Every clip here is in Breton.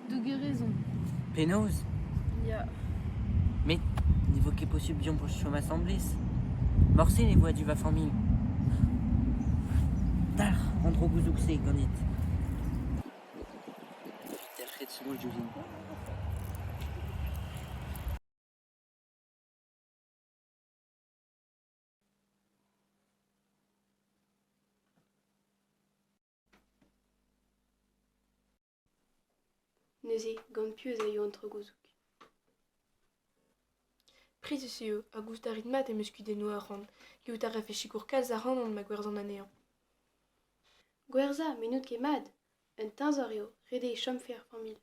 Dougerez on. Penaos Ya. Met ne vo ket posupl deomp chom asambles. Morse ne vo a-du va familh. Dalc'h an dro-gouzoug-se ganit. Dalc'het soñj diouzhin. Neuze, gant piv ez aio an tro-gouzoug ? Prizus eo ha gouzout a rit mat em eus kudennoù arc'hant. Gallout a rafe sikour kalz ac'hanon ma gwerzhan anezhañ. Gwerzhañ, met n'out ket mat. Un teñzor eo, ret eo e chomfe er familh.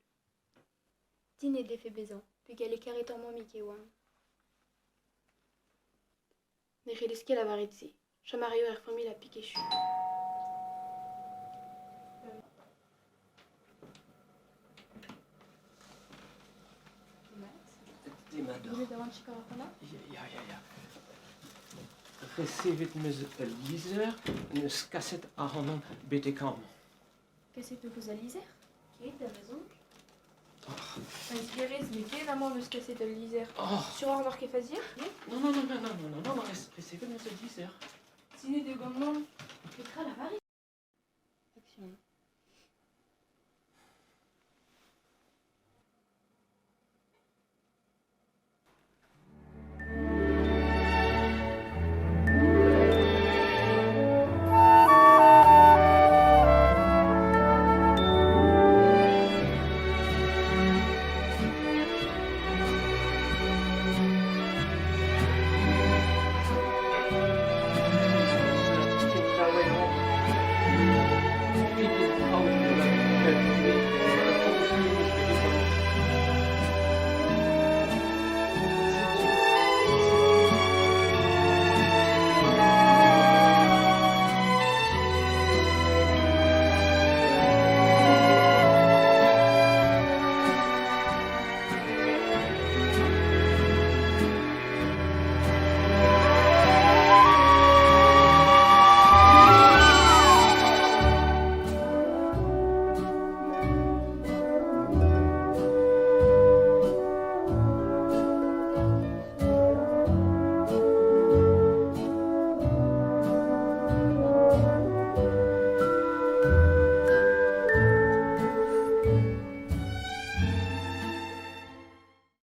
Din e dlefe bezañ, bugale karet hor mammig e oant. Ne c'hellez ket lavaret se. Chom a raio er familh ha pik echu. Demat Gouzout a ran sikour ac'hanoc'h Ya, ya, ya. Resevet 'm eus ul lizher 'neus kaset ac'hanon betek amañ. Kaset ho peus al lizher Ket, da soñj. Digarez, n'eo ket amañ 'm eus kaset ul lizher. Oh. Sur oc'h n'oc'h ket faziet Non, non, non, non, non, non, non, non, resevet 'm eus ul lizher. Sinet eo gant mamm. Petra lavarit Action.